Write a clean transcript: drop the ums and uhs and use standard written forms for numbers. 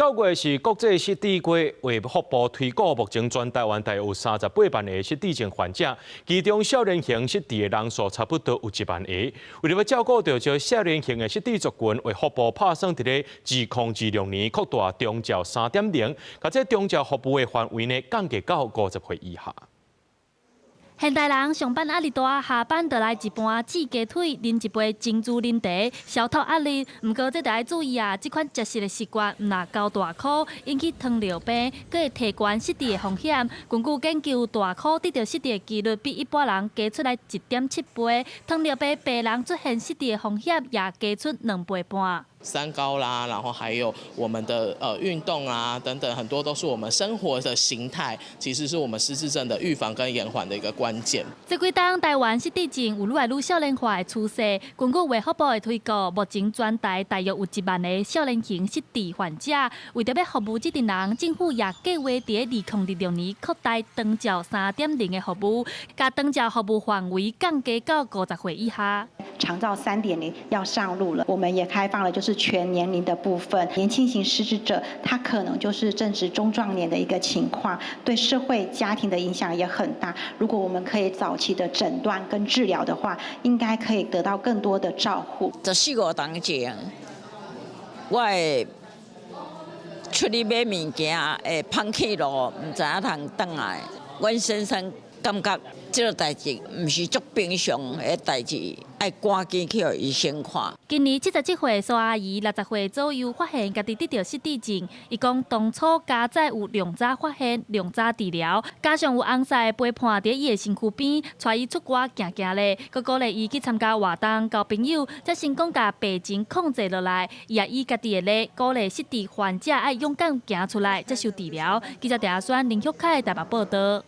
9月是國際失智月，衛福部推估，目前全台灣大約有38萬個失智症患者，其中少年型失智的人數差不多有1萬個。為著欲照顧著這少年型的失智族群，衛福部拍算佇咧2026年擴大長照3.0，共這長照服務的範圍呢降低到50歲以下。現代人上班壓力大，下班就來一盤煮雞腿，啉一杯珍珠奶茶，消脫壓力。毋過這著愛注意啊，這款食食的習慣毋若交大箍，引起糖尿病，閣會提懸失智的風險。根據研究，大箍得著失智的機率比一般人加出來1.7倍，糖尿病病人出現失智的風險也加出2倍半。三高啦，然後還有我們的運動啊等等，很多都是我們生活的形態，其實是我們失智症的預防跟延緩的一個關鍵。這幾冬台灣失智症有愈來愈少年化的趨勢，根據衛福部的推估，目前全台大約有1萬個少年型失智患者。為著欲服務這陣人，政府也計劃佇2026年擴大長照3.0的服務，共長照服務範圍降低到50歲以下。長照3.0要上路了，我們也開放了，就是全年齡的部分，年輕型失智者，他可能就是正值中壯年的一個情況，對社會家庭的影響也很大。如果我們可以早期的診斷跟治療的話，應該可以得到更多的照護。十四五冬前，我會出去買物件，會芳去路，毋知影通轉來。阮先生感覺這個代誌毋是足平常的代誌，愛趕緊去予醫生看。今年77歲蘇阿姨，60歲左右發現家己得著失智症。伊講當初家早有量早發現、量早治療，加上有翁婿陪伴佇伊的身軀邊，帶伊出外行行咧，閣鼓勵伊去參加活動、交朋友，才成功共病情控制落來。伊也以家己的例鼓勵失智患者愛勇敢行出來接受治療。記者鄭阿宣、林旭凱台北報導。